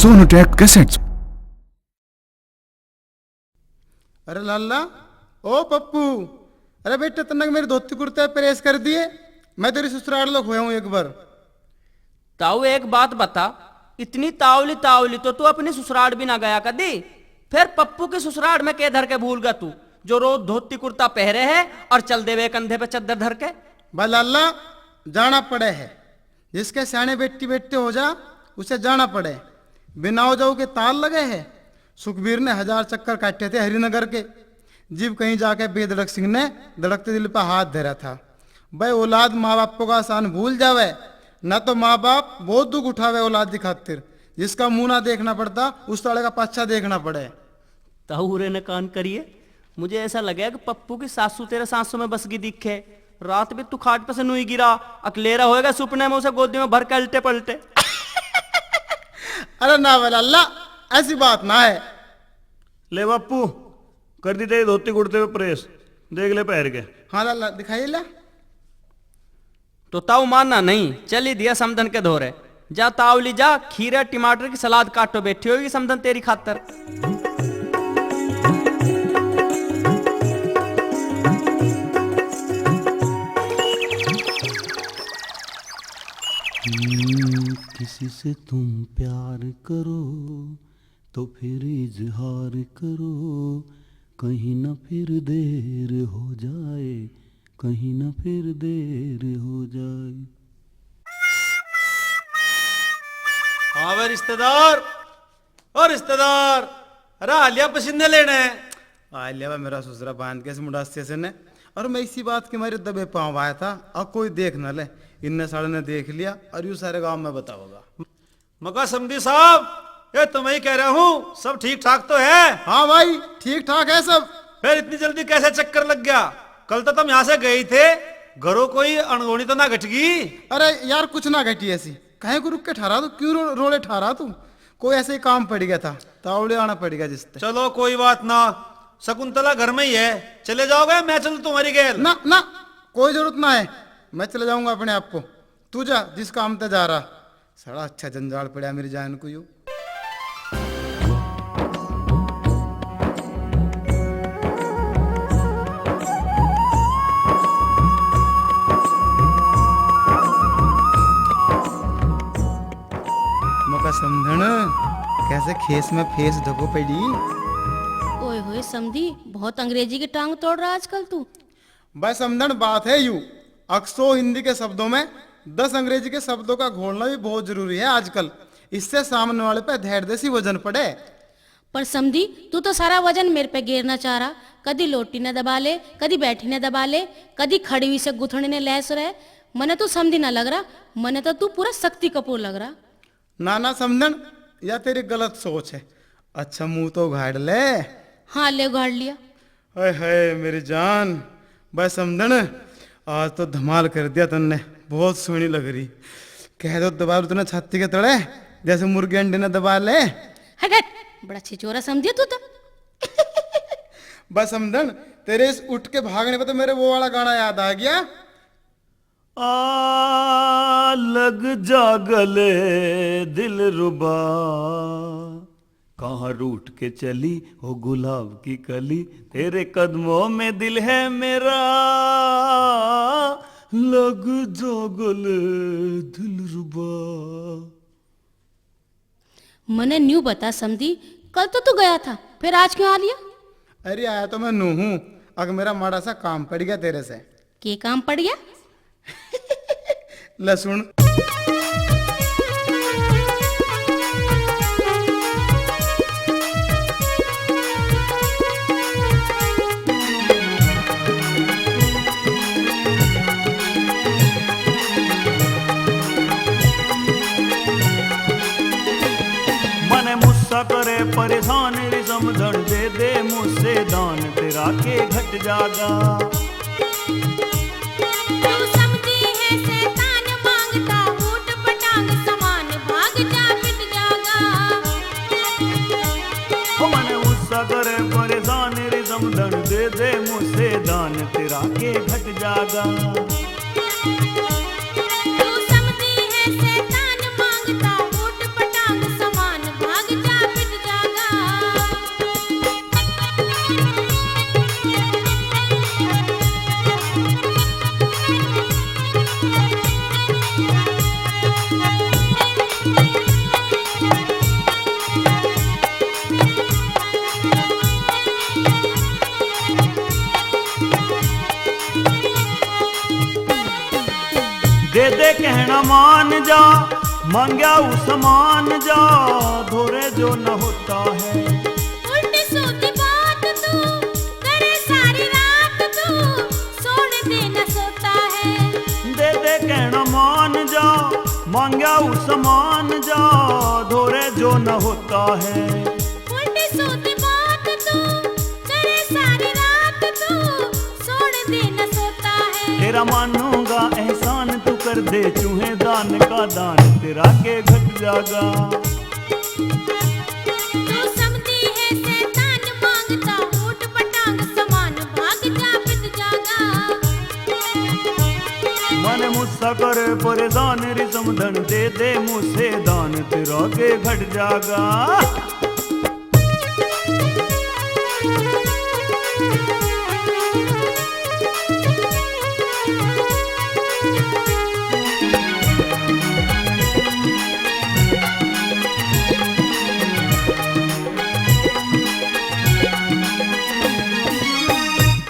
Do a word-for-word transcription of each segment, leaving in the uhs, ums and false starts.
Sonotech Cassettes। अरे लाला, ओ पप्पू, अरे बेटे, तन्ने मेरे धोती कुर्ते प्रेस कर दिए। मैं तेरी ससुराल लोग होया हूँ एक बार। ताऊ, एक बात बता, इतनी तावली तावली तो तू अपनी ससुराल भी ना गया कदी, फिर पप्पू की ससुराल में के धर के भूल गया तू, जो रोज धोती कुर्ता पहरे है और चल देवे कंधे पे चद्दर धर के? भाई लाला, जाना पड़े है, जिसके स्याणे बेटी बेटे हो जा, उसे जाना पड़े। बिना हो जाऊ के तार लगे है। सुखबीर ने हजार चक्कर काटे थे हरिनगर के, जिब कहीं जाके बेधड़क सिंह ने धड़कते दिल पे हाथ धरा था। भाई, औलाद माँ बाप का एहसान भूल जावे, ना तो माँ बाप बहुत दुख उठावे औलाद की खातिर। जिसका मुंह ना देखना पड़ता, उस साले का पाछा देखना पड़े। ताऊ रे ने कान करिए, मुझे ऐसा लगे कि पप्पू की सासू तेरे सांसों में बस गई दिखे। रात भी तू खाट पे से नुई गिरा, अकलेरा होएगा, सुपने में उसे गोदी में भर के अल्टे पलटे। अरे ना बे लाला, ऐसी बात ना है। ले बापू, कर दी तेरी धोती कुर्ते पे प्रेस, देख ले पहर के। हाँ लाला, दिखाइए ला। तो ताऊ मानना नहीं, चली दिया समधन के धोरे। जा तावली जा, खीरा टमाटर की सलाद काटो बैठी होगी समधन तेरी खातर। हम्म, किसी से तुम प्यार करो तो फिर इजहार करो, कहीं ना फिर देर हो जाए, कहीं ना फिर देर हो जाए। हाँ बे रिश्तेदार, ओ रिश्तेदार, अरे आ लिया पसीने लेने। आ लिया बे मेरा ससुरा बांध के इस मुंडासे से ने। और मैं इसी बात के मारे दबे पाँव आया था, और कोई देख ना ले, इनने साले ने देख लिया और यू सारे गांव में बताओगा। मका समधी साहब, ये तो मैं ही कह रहा हूँ, सब ठीक ठाक तो है? हाँ भाई, ठीक ठाक है सब। फिर इतनी जल्दी कैसे चक्कर लग गया? कल तो तुम यहाँ से गए ही थे, घरों कोई अनगोनी तो ना घट गई? अरे यार, कुछ ना घटी ऐसी। कहीं को रुक के ठहरा तू, क्यों रो-, रोले ठहरा तू? कोई ऐसे ही काम पड़ गया था, तावले आना पड़ गया जिसते। चलो कोई बात ना, शकुंतला घर में ही है, चले जाओगे? मैं चलूँ तुम्हारी गैल? ना ना, कोई जरूरत ना है, मैं चले जाऊंगा अपने आप को। तू जा जिस काम ते जा रहा। साला अच्छा जंजाल पड़ा मेरी जान को यो। मका समधन, कैसे खेस में फेस ढको पड़ी। ओए होए समधी, बहुत अंग्रेजी की टांग तोड़ रहा आजकल तू। बस समधन, बात है यू, अक सौ हिंदी के शब्दों में दस अंग्रेजी के शब्दों का घोलना भी बहुत जरूरी है आजकल। इससे सामने वाले पे धैर देसी वजन पड़े। पर समधी, तू तो सारा वजन मेरे पे गेरना चाह रहा। कदी लोटी ने दबा ले, कदी बैठी ने दबा ले, कदी खड़ी हुई से गुथड़ी ने लैस रहे। मने तू समधी ना लग रहा, मने तो तू पूरा शक्ति कपूर लग रहा। ना ना समधन, या तेरी गलत सोच है। अच्छा, मुंह तो उघाड़ ले। हाँ, ले उघाड़ लिया। हाय हाय मेरी जान, बस समधन, आज तो धमाल कर दिया तन्ने, बहुत सोहनी लग रही। कह दो दबा लो तन्ने छाती के तले, जैसे मुर्गे अंडे ने दबा ले। हट हट, बड़ा छिछोरा समझे तू तो। बस समधन, तेरे इस उठ के भागने पे तो मेरे वो वाला गाना याद आ गया। आ लग जा गले दिलरुबा, कहाँ रूठ के चली हो गुलाब की कली, तेरे कदमों में दिल है मेरा, लग जा गले दिलरुबा। मने न्यू बता समधी, कल तो तू गया था, फिर आज क्यों आ लिया? अरे आया तो मैं नू हूँ, अक मेरा माड़ा सा काम पड़ गया तेरे से। के काम पड़ गया? ले सुन। मने मुस्सा करे परेशान री समधन, दे दे मुझसे दान, तेरा के घट जागा। तू समझी है शैतान मांगता, ऊट पटांग समान, भाग जा मिट जागा। ओ मने मुस्सा करे परेशान री समधन, दे दे मुझसे दान, तेरा के घट जागा। तू समझी है शैतान मांगता, ऊट पटांग समान, कहना मान जा, मांग्या उ समान जा, धोरे जो न होता है। उल्टी सूधी बात तू करे सारी रात तू, सोने दे न सोता है। दे दे कहना मान जा, मांग्या उ समान जा, धोरे जो न होता है। उल्टी सूधी बात तू करे सारी रात तू, सोने दे न सोता है। तेरा मानूंगा एहसान तू कर दे चूहे दान का दान, तेरा के घट जागा। तू समझी है शैतान मांगता, ऊट पटांग समान भाग जा पिट जागा। मन मुस्सा कर परेशान री समझन, दे दे मुझसे दान, तेरा के घट जागा।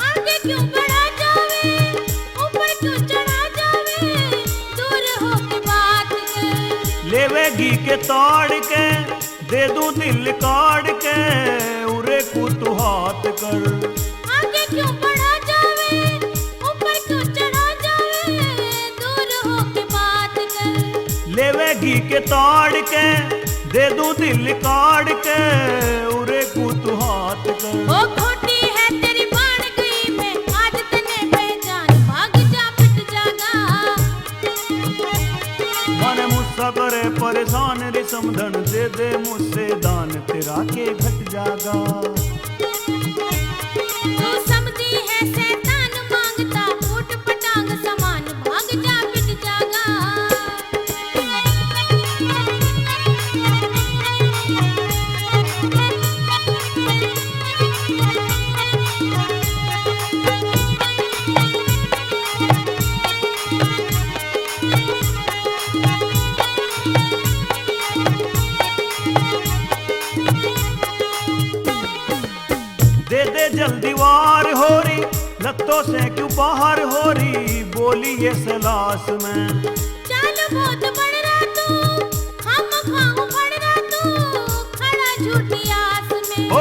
आगे क्यों बढ़ा जावे, ऊपर क्यों चढ़ा जावे, दूर होके बात कर। लेवेगी के ताड़ के, दे दूं दिल काढ़ के, उरे को तू हाथ कर। आगे क्यों बढ़ा जावे, ऊपर क्यों चढ़ा जावे, दूर होके बात कर। लेवेगी के ताड़ के, दे दूं दिल काढ़ के, उरे को तू हाथ कर। ओ खोटी है तेरी बाण गई मैं, आज तने पहचान, भाग जा पिट जागा। मन मुस्सा करे परेशान री समझन, दे दे मुझसे दान, तेरा के घट जागा। तू समझी है शैतान मांगता, ऊट पटांग समान, भाग जा पिट जागा। दे दे जल्दी वार होरी, लत्तों से क्यों बाहर होरी, बोली ये सलास में। चाल बहुत बढ़ रहा तू, हम खाऊं फड़ रहा तू, खड़ा झूठी आस में। ओ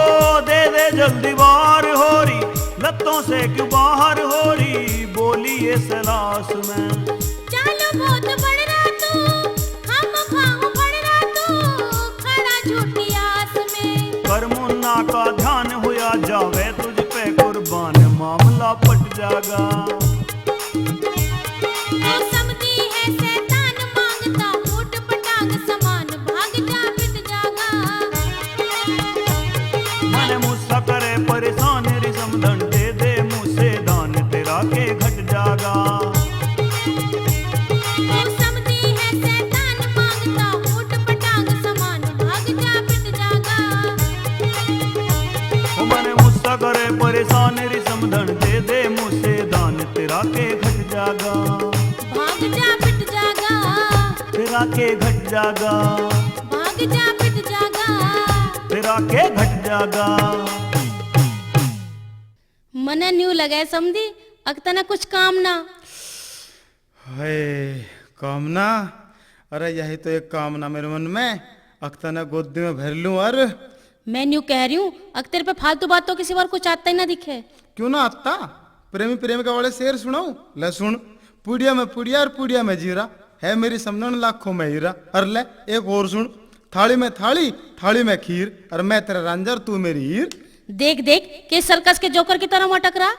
दे दे जल्दी वार होरी, लत्तों से क्यों बाहर होरी, बोली ये सलास में। चाल बहुत बढ़ रहा तू, हम खाऊं फड़ रहा तू, खड़ा झूठी आस में। कर मुन्ना का ध्यान हुआ जावे तुझ पे कुर्बान, मामला पट जागा। तू समझी है शैतान मांगता, ऊट पटांग समान, भाग जा पिट जागा। मन मुस्सा करे परेशान री समझन, दे दे मुझसे दान, तेरा के घट जागा। तू समझी है शैतान मांगता, ऊट पटांग समान, भाग जा पिट जागा। ओ मन मुस्सा करे परेशान री समझन, दे दे मुझसे दान, तेरा के घट जागा। भाग जा पिट जागा। तेरा के घट जागा। भाग जा पिट जागा। तेरा के घट जागा। मने न्यू लगे समझी, अक तने कुछ काम ना। हाय, कामना, अरे यही तो एक कामना मेरे मन में, अक तने गोदी में भर लूं। और मैं न्यू कह रही हूँ, अक तेरे पे फालतू बातों के सिवा और कुछ आता ही ना दिखे। क्यों ना आता? प्रेमी प्रेमिका वाले शेर सुनाऊं? ले सुन। पुड़िया में पुड़िया और पुड़िया में जीरा, है मेरी समझन लाखों में हीरा। और ले एक और सुन। थाली में थाली, थाली में खीर, और मैं तेरा रांझा और तू मेरी हीर। देख देख, के सर्कस के जोकर की तरह मटक रहा।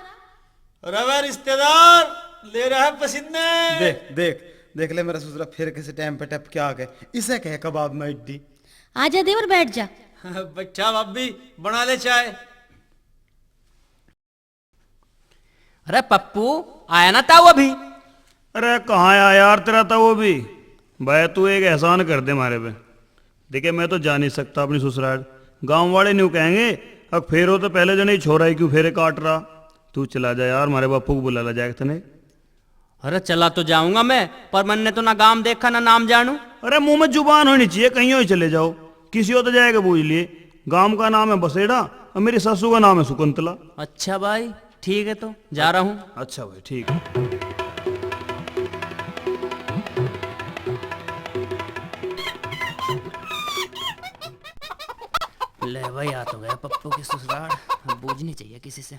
अरे वाह रिश्तेदार, ले रहा है पसीने। देख, देख, देख ले मेरा ससुरा फिर किसी टाइम पे टपके आ गए। इसे कहे कबाब में हड्डी। आजा देवर, बैठ जा। बैठा भाभी, बना ले चाय। अरे पप्पू, आया ना ताऊ अभी? अरे कहाँ आया यार तेरा ताऊ अभी? भाई तू एक एहसान कर दे हमारे पे। देखे, मैं तो जा नहीं सकता अपनी ससुराल। गांव वाले न्यू कहेंगे, "अब फेरो तो पहले जने ही छोरा ही क्यों फेरे काट रहा?" तू चला जा यार, हमारे बापू को बुला ला जाए तने। अरे चला तो जाऊंगा मैं, पर मन्ने तो ना गांव देखा ना नाम जानू। अरे मुंह में जुबान होनी चाहिए, कहीं ही चले जाओ, किसी और तो जाएगा बूझ लिए। गांव का नाम है बसेड़ा और मेरी सासू का नाम है शकुंतला। अच्छा भाई, ठीक है, तो जा रहा हूँ। अच्छा भाई, ठीक है। भाई, आ तो गया पप्पू की ससुराल। अब बूझनी चाहिए किसी से।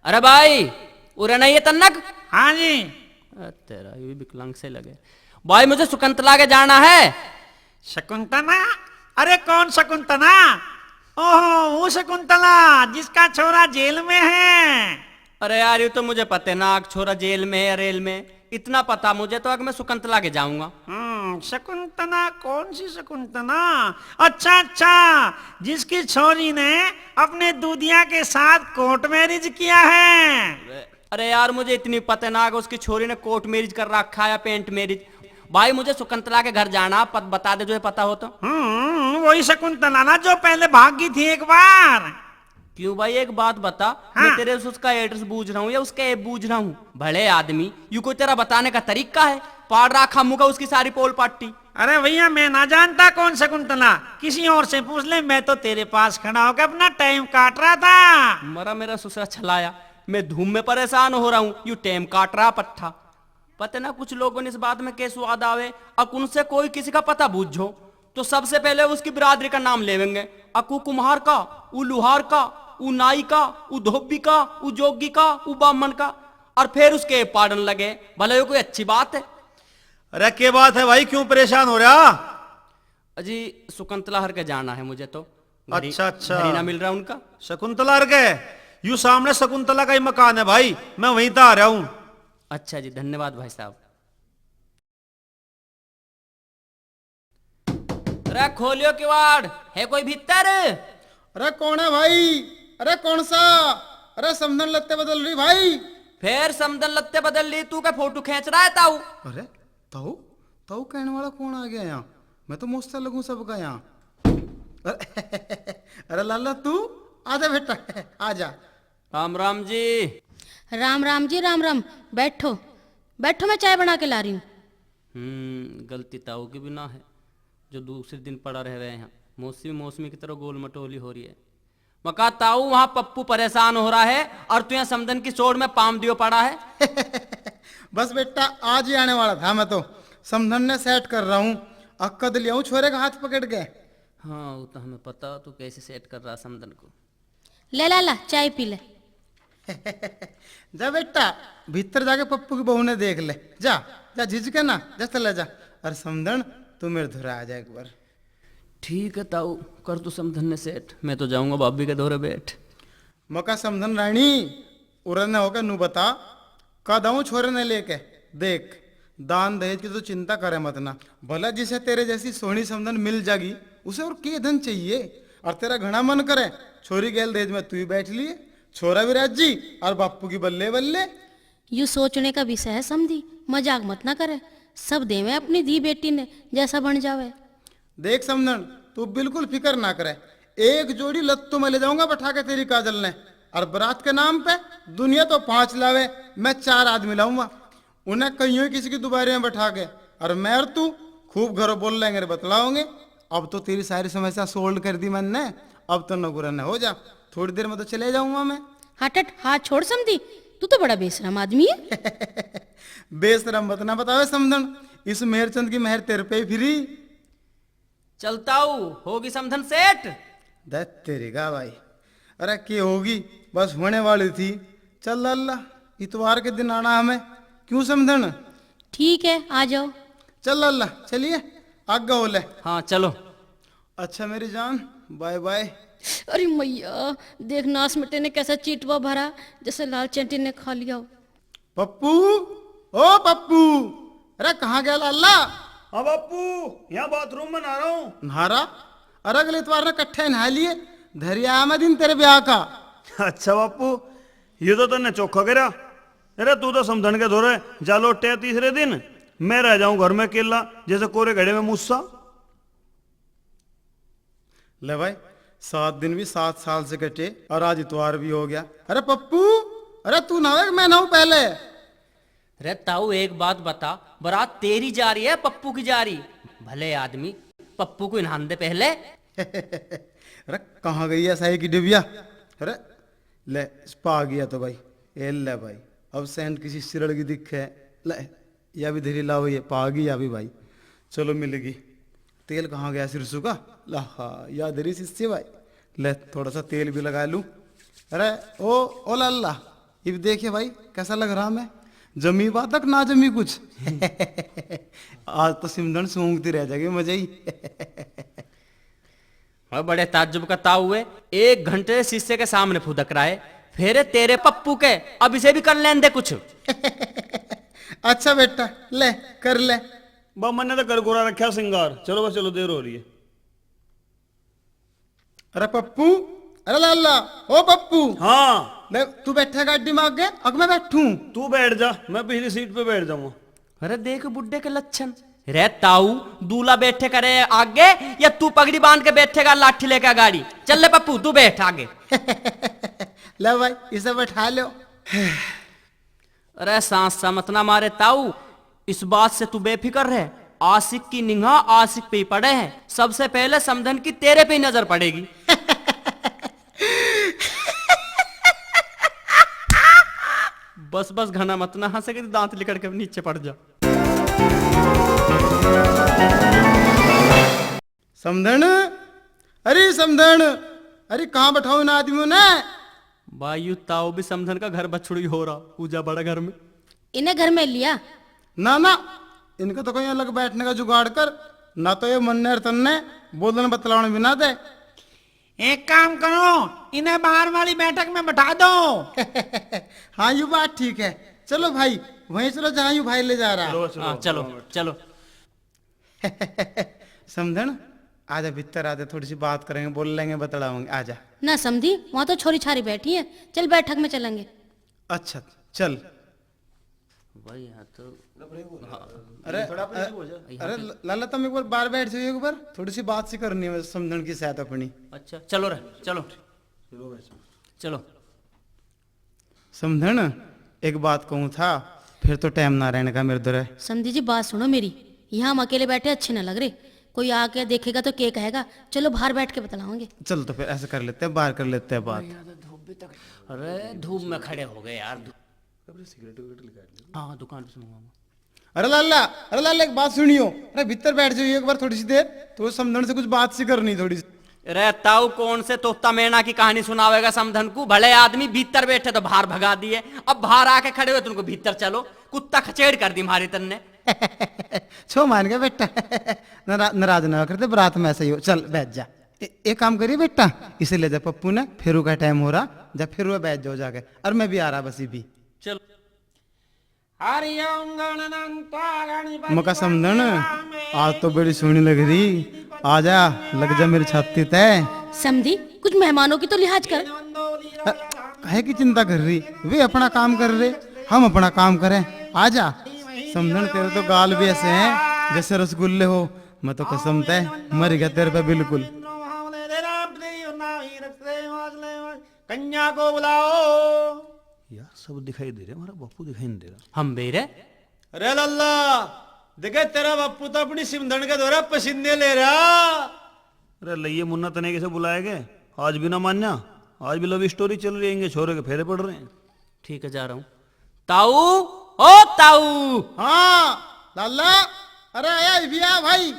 अरे भाई, उरे नहीं है तन्नक? हाँ जी। अरे तेरा, ये भी विकलांग से लगे। भाई, मुझे शकुंतला के जाना है। शकुंतला? अरे कौन शकुंतला? ओहो, वो शकुंतला जिसका छोरा जेल में है। अरे यार, ये तो मुझे पता है ना, छोरा जेल में है या रेल में। इतना पता मुझे तो, अगर मैं शकुंतला के जाऊंगा। हम्म, शकुंतला? कौन सी शकुंतला? अच्छा अच्छा, जिसकी छोरी ने अपने दूधिया के साथ कोर्ट मैरिज किया है। अरे यार, मुझे इतनी पता ना कि उसकी छोरी ने कोर्ट मैरिज कर रखा है या पेंट मैरिज। भाई, मुझे शकुंतला के घर जाना, पत, बता दे जो ये पता हो तो। हम्म, वही शकुंतला ना जो पहले भाग गई थी एक बार। क्यों भाई, एक बात बता, हाँ। मैं तेरे से उसका एड्रेस बूझ रहा हूँ या उसका ऐप बूझ रहा हूँ? भले आदमी, यू कोई तेरा बताने का तरीका है? पाड़ रखा मुँह का उसकी सारी पोल पार्टी। अरे भैया, मैं ना जानता कौन शकुंतला, किसी और से पूछ ले, मैं तो तेरे पास खड़ा होकर अपना टाइम काट रहा था। मरा मेरा ससुरा छलाया, मैं धूम में परेशान हो रहा हूँ, यू टाइम काट रहा पट्ठा। पता ना कुछ लोगों ने इस बात में के स्वाद आवे, अक उनसे कोई किसी का पता बूझो तो सबसे पहले उसकी बिरादरी का नाम लेवेंगे। अक ऊ कुम्हार का, ऊ लुहार का, ऊ नाई का, ऊ धोबी का, ऊ जोगी का, ऊ बामन का, और फिर उसके पाड़न लगे। भला ये कोई अच्छी बात है? अरे, के बात है भाई, क्यों परेशान हो रहा? अजी, शकुंतला हर के जाना है मुझे तो। घर ही, अच्छा, अच्छा। घर ही ना मिल रहा उनका। शकुंतला हर के? यू सामने शकुंतला का ही मकान है भाई, मैं वहीं तो आ रहा हूँ। अच्छा जी, धन्यवाद भाई साहब। अरे खोलियो किवाड़, है कोई भीतर? अरे कौन है भाई? अरे कौन सा? अरे समधन लत्ते बदल रही भाई। फिर समधन लत्ते बदल रही, तू क्या फोटो खींच रहा है ताऊ? अरे ताऊ, ताऊ कहने वाला कौन आ गया यहाँ? मैं तो मोस्ता लगूं सबका यहाँ। अरे, अरे लाला तू आ जा बेटा, आ जा। राम राम जी। राम राम जी, राम राम। बैठो, बैठो, मैं चाय बना के ला रही हूँ। हम्म, गलती ताऊ की भी ना है, जो दूसरे दिन पड़ा रह रहे हैं। मौसमी मौसमी की तरह गोल मटोली हो रही है। मका ताऊ, वहाँ पप्पू परेशान हो रहा है और तू यहाँ समधन की सोड़ में पाम दियो पड़ा है। बस बेटा, आज ही आने वाला था मैं तो। समधन ने सेट कर रहा हूँ, अक्कद लियाऊँ छोरे का हाथ पकड़ के। हाँ, वो तो हमें पता, तू कैसे सेट कर रहा समधन को। ले लाला, चाय पी ले। जा बेटा, भीतर जाके पप्पू की बहू ने देख ले। जा, जा, झिझके ना, जा, चला जा। और समधन, तू मेरे धोरे आ जा एक बार। ठीक है ताऊ, कर तू समधन ने सेट, मैं तो जाऊंगा भाभी के धोरे बैठ। मका समधन रानी, उरे ने होके नू बता, कद आऊं छोरे ने लेके? देख, दान दहेज की तो चिंता करे मत ना। भला जिसे तेरे जैसी सोहनी समधन मिल जागी, उसे और के धन चाहिए? और तेरा घना मन करे, छोरी गैल दहेज में तू ही बैठ लिए, छोरा भी राजी और बापू की बल्ले बल्ले। यू सोचने का विषय है समधी, मजाक मत ना करे। सब देवे अपनी धी बेटी ने, जैसा बन जावे। देख समधन, तू बिल्कुल फिक्र ना करे, एक जोड़ी लत्तों में ले जाऊंगा बैठा के तेरी काजल ने, और बारात के नाम पे दुनिया तो पांच लावे, मैं चार आदमी लाऊंगा, उन्हें कहीं किसी की दुबारी में बैठा के, और मैं और तू खूब घरों बोल लेंगे रे, बतलाओगे। अब तो तेरी सारी समस्या सोल्व कर दी मैंने, अब तो नगुरा न हो जा, थोड़ी देर में तो चले जाऊंगा मैं। हट हट, हाथ छोड़ समधी, तू तो बड़ा बेशरम आदमी है। बेशरम मत ना बतावे समधन, इस मेहरचंद की मेहर तेरे पे ही फिरी। चलता हूँ, होगी समधन सेठ। दे तेरी गा भाई, अरे के होगी, बस होने वाली थी। चल लाला, इतवार के दिन आना हमें, क्यों समधन? ठीक है, आ जाओ। चल लाला, चलिए, आगे हो ले। हाँ, चलो। अच्छा मेरी जान, बाय बाय। अरे मैया, देख नाश मिटे ने कैसा चीटवा भरा, जैसे लाल चेंटी ने खा लिया हो। पप्पू, ओ पप्पू, अरे कहाँ गया लाला? हाँ बापू, यहाँ बाथरूम में नहा रहा हूँ। नहा रहा? अरे अगले इतवार ने इकट्ठे नहा लिए, धरिया में दिन तेरे ब्याह का। अच्छा बापू, ये तो तन्ने चोखा करा। अरे तू तो समधन के धोरे जा लौटे तीसरे दिन, मैं रह जाऊं घर में अकेला जैसे कोरे घड़े में मूसा। ले भाई, सात दिन भी सात साल से कटे और आज इतवार भी हो गया। अरे पप्पू, अरे तू नहावे कि मैं नहाऊं पहले? रे ताऊ, एक बात बता, बारात तेरी जा रही है, पप्पू की जा रही? भले आदमी, पप्पू को नहाने दे पहले। अरे कहाँ गई है साई की डिबिया? अरे ले, स्पा गया तो भाई। ए ले भाई, अब सेंट किसी सिरड़ की दिखे। ले, या भी धरी लाओ, ये पा गई या भी भाई। चलो मिल गई। तेल कहाँ गया सिरसू का? ला, हाँ, या धरी शिष्य भाई। ले, थोड़ा सा तेल भी लगा लूं। अरे ओ, ओ लाला, इब देखिए भाई, कैसा लग रहा मैं? जमी बातक ना जमी कुछ। आज तो सिमधन सूंघती रह जाएगी, मजा ही। और बड़े ताज्जुब का ताऊ है, एक घंटे शीशे के सामने फुदक रहा है, फिर तेरे पप्पू के, अब इसे भी कर लेने दे कुछ। अच्छा बेटा, ले, कर ले। बा, मन्ने तो कर गोरा रखा सिंगार। चलो बस, चलो, देर हो रही है। अरे पप्पू, अरे लाला, ओ पप्पू। हाँ। ले, तू बैठे गाड़ी में आगे, अग मैं बैठूं? तू बैठ जा, मैं पिछली सीट पे बैठ जाऊंगा। अरे देख बुड्ढे के लक्षण। रे ताऊ, दूल्हा बैठे करे आगे या तू पगड़ी बांध के बैठेगा लाठी लेकर गाड़ी? चल ले पप्पू, तू बैठ आगे। ले भाई, इसे बैठा लो। अरे सांस सा मत ना मारे ताऊ, इस बात से तू बेफिक्र रह। आशिक की निगाह आशिक पे ही पड़े है, सबसे पहले समधन की तेरे पे ही नजर पड़ेगी। बस बस, घना मत ना हंसे कि दांत लिकड़ के नीचे पड़ जा। समधन, अरे समधन, अरे कहाँ बैठाओ इन आदमियों ने? भाई, यू ताऊ भी समधन का घर बछड़ू ही हो रहा, पूजा बड़ा घर में। इन्हें घर में लिया। ना ना, इनका तो कहीं अलग बैठने का जुगाड़ कर, ना तो ये मन्ने और तन्ने बोलन बतलावन भी ना दे। एक काम करो, इन्हें बाहर वाली बैठक में बैठा दो। हाँ, यू बात ठीक है। चलो भाई, वहीं चलो जहाँ यू भाई ले जा रहा। हाँ, चलो चलो। समधन, आजा भीतर आजा, थोड़ी सी बात करेंगे, बोल लेंगे, बतलाओगे, आजा। ना समधी, वहाँ तो छोरी छारी बैठी है, चल बैठक में चलेंगे। अच्छा, चल। भाई यहाँ तो अरे अरे लाला, तुम एक बार बाहर बैठ जाओ, एक बार थोड़ी सी बात सी करनी है समधन की साथ अपनी। अच्छा, चलो रे, चलो। चलो। समधन, एक बात कहूँ था, फिर तो टाइम ना रहने का मेरे दरे। समधी जी, बात सुनो मेरी, यहाँ हम अकेले बैठे अच्छे ना लग रहे, कोई आके देखेगा तो के कहेगा। चलो बाहर बैठ के बतलाओगे। चल तो फिर ऐसा कर लेते हैं, बाहर कर लेते हैं बात। अरे धूप में खड़े हो गए यार, धूप। हाँ, दुकान पे से मंगाऊंगा। अरे लाला, अरे लाला, एक बात सुनियो। अरे भीतर बैठ जाइए एक बार थोड़ी सी देर, तो समधन से कुछ बात सी करनी थोड़ी सी। अरे ताऊ, कौन से तोता मैना की कहानी सुनावेगा समधन को? भले आदमी भीतर बैठे तो बाहर भगा दिए, अब बाहर आके खड़े हुए तुमको भीतर चलो। कुत्ता खचेड़ कर दी मारी तन्ने। छो मान गया बेटा। नारा-, नाराज ना करते, बारात में ऐसे ही हो। चल बैठ जा। ए-, एक काम करिए बेटा, इसे ले जा पप्पू ने, फेरू का टाइम हो रहा, जा फेरू बैठ जाओ जाके, और मैं भी आ रहा बस भी। चल। मका समधन, आज तो बड़ी सोहनी लग रही, आजा, लग जा मेरी छाती तै। समधी, कुछ मेहमानों की तो लिहाज कर। है की चिंता कर रही? वे अपना काम कर रहे, हम अपना काम करें। आजा समधन, तेरे तो गाल भी ऐसे हैं जैसे रसगुल्ले हो। मैं तो कसम तै मर गया तेरे पे बिल्कुल। कन्या को बुलाओ। यार, सब दिखाई दे रहे, हमारा बापू दिखाई नहीं दे रहा। हम बेरे। अरे लल्ला, देखे, तेरा बापू तो अपनी सिमधन के दौरा पसीने ले रहा। अरे लइए मुन्ना, तने कैसे बुलाए गए? आज भी ना मान्या, आज भी लव स्टोरी चल रही है, इनके छोरे के फेरे पड़ रहे हैं। ठीक है, जा रहा हूँ। ताऊ, ओ ताऊ। हाँ लाला, अरे आया भी आ भाई,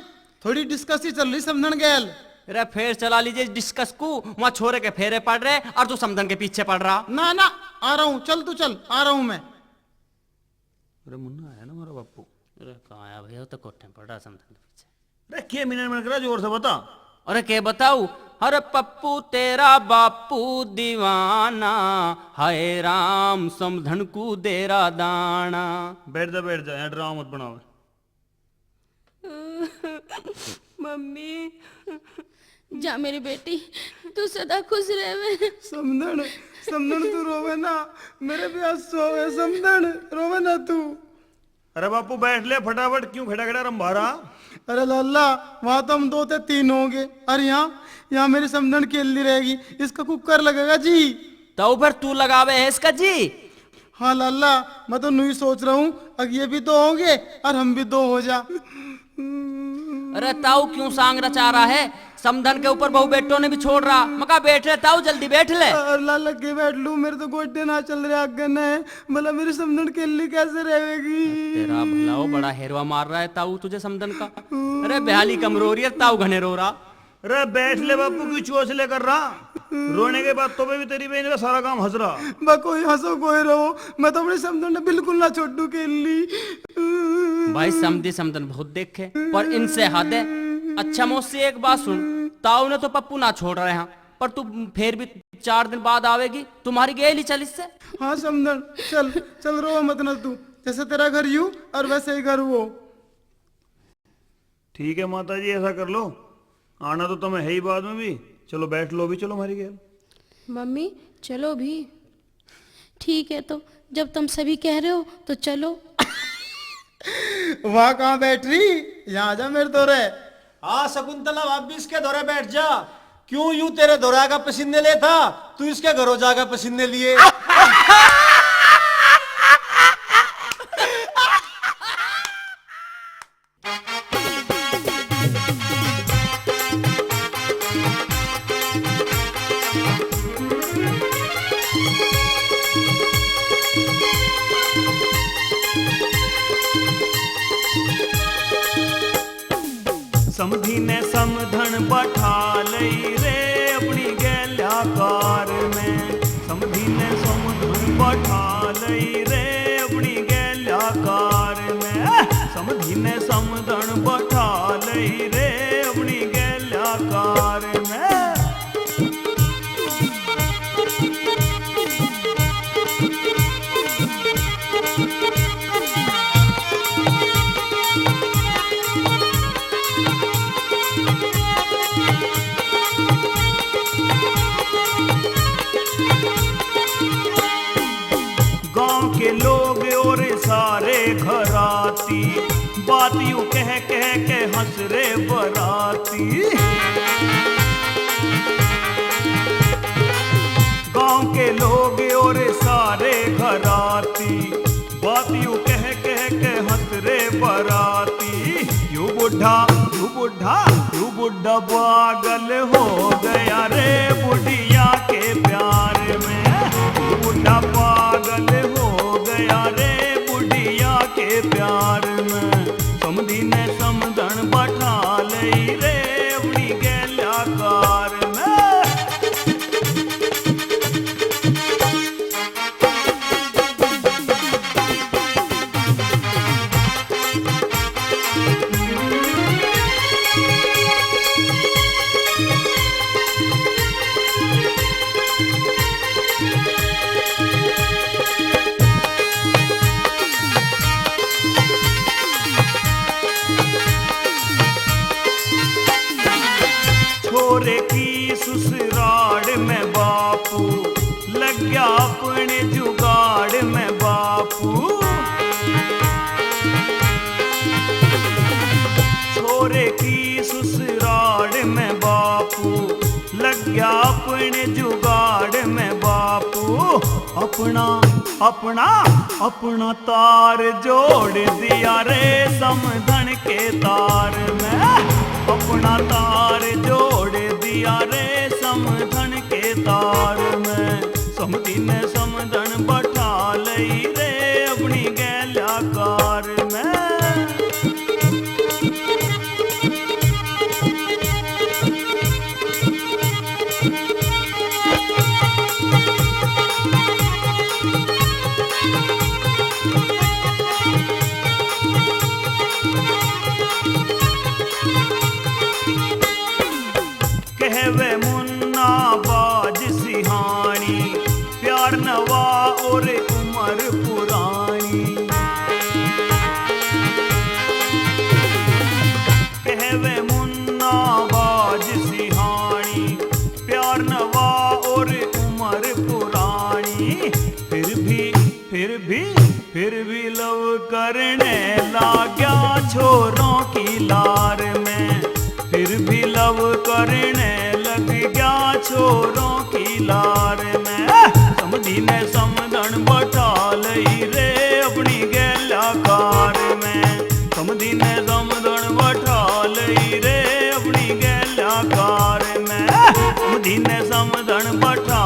थोड़ी डिस्कस ही चल रही समधन गैल। अरे फेर चला लीजिए डिस्कस को, वहाँ छोरे के फेरे पड़ रहे और तू समधन के पीछे पड़ रहा। ना ना, आ रहा हूँ, चल तू चल, आ रहा हूँ मैं। अरे मुन्ना आया ना हमारा बापू। अरे कहाँ आया भैया, वो तो कोठे में पड़ रहा समधन के पीछे। अरे के मिनट मिनट करा, जोर से बता। अरे के बताऊ? अरे पप्पू तेरा बापू दीवाना, हाय राम समधन को देरा दाना। बैठ जा, बैठ जा, यहाँ ड्रामा मत बनाओ। मम्मी, जा मेरी बेटी, तू सदा खुश रहवे। समधन, समधन तू रोवे ना, मेरे भी आंसू आवे। समधन, रोवे ना तू। अरे बापू बैठ ले फटाफट, क्यों खड़ा खड़ा रंभारा? अरे लाला, वहाँ तो हम दो ते तीन होंगे, और यहाँ, यहाँ मेरी समधन अकेली रहेगी, इसका कुकर लगेगा जी। तो फिर तू लगावे है इसका जी? हाँ लाला, मैं तो न्यू ही सोच रहा हूँ, अग ये भी दो होंगे और हम भी दो हो जा। अरे ताऊ, क्यों सांग रचा रहा है? समधन के ऊपर बहू बेटों ने भी छोड़ रहा। मका बैठ रे ताऊ, जल्दी बैठ ले। अरे लाला, के बैठ लूं, मेरे तो गोडे ना चल रहे आगे ने। भला मेरी समधन अकेली कैसे रहेगी? तेरा भला हो, बड़ा हेरवा मार रहा है ताऊ तुझे समधन का। अरे बेहाली कम रो रही है, ताऊ घने रो रहा। अरे बैठ ले बापू, की चोच लेकर रहा। रोने के बाद तो भी तेरी बहन का सारा काम हंस रहा। बा कोई हंसो कोई रो, मैं तो अपनी समधन ने बिल्कुल ना छोड़ू के ली। भाई समधी समधन बहुत देखे, पर इनसे हद है। अच्छा मौसी, एक बात सुन, ताऊ ने तो पप्पू ना छोड़ रहे हैं, पर तू फिर भी चार दिन बाद आवेगी, तुम्हारी गेल ही चल इससे। हाँ समधन, चल चल, रो मत ना तू, जैसे तेरा घर यू और वैसे ही घर वो। ठीक है माता जी, ऐसा कर लो, आना तो तुम्हें है ही बाद में भी। चलो बैठ लो भी, चलो हमारी गेल। मम्मी चलो भी। ठीक है, तो जब तुम सभी कह रहे हो तो चलो। वहाँ कहाँ बैठ रही, यहाँ आ जा मेरे धोरे। हाँ शकुंतला भाभी, इसके धोरे बैठ जा। क्यों यूं तेरे धोरे आगा पसीने ले था, तू इसके घरों जागा पसीने लिए। समधी ने समधन बैठा लई रे अपनी गैल्या कार में, समधी ने समधन बैठा लई रे अपनी गैल्या कार में, समधी ने समधन बैठा लई रे अपनी गैल्या कार में। गांव के लोग और सारे घराती, बात यूं कह कह के हंस रे बराती। गांव के लोग और सारे घराती, बात यूं कह कह के हंस रे बराती। यू बूढ़ा, यू बूढ़ा, यू बूढ़ा पागल हो गया रे बुढ़िया के प्यार में। यू बूढ़ा पागल हो गया रे बुढ़िया के प्यार में। समधी ने समधन बैठा लई रे अपनी गैल्या कार में। छोरे की ससुराल में बापू, लग गया अपने जुगाड़ में बापू। छोरे की ससुराल में बापू, लग गया अपने जुगाड़ में बापू। अपना, अपना, अपना तार जोड़ दिया रे समधन के तार में, अपना तार जोड़ दिया रे समधन के तार में। समधी ने समधन बैठा लई रे अपनी गैल्या कार में। कहवे मुन्ना बाज सिहानी, प्यार नवा और उम्र पुरानी। कहवे मुन्ना बाज सिहानी, प्यार नवा और उम्र पुरानी। फिर भी, फिर भी, फिर भी love करने लाग्या छोरों की लार में। फिर भी love करने लग गया छोरों की लार में। समधी ने समधन बैठा लई रे अपनी गैल्या कार में। समधी ने समधन बैठा लई रे अपनी गैल्या कार में। समधी ने समधन बैठा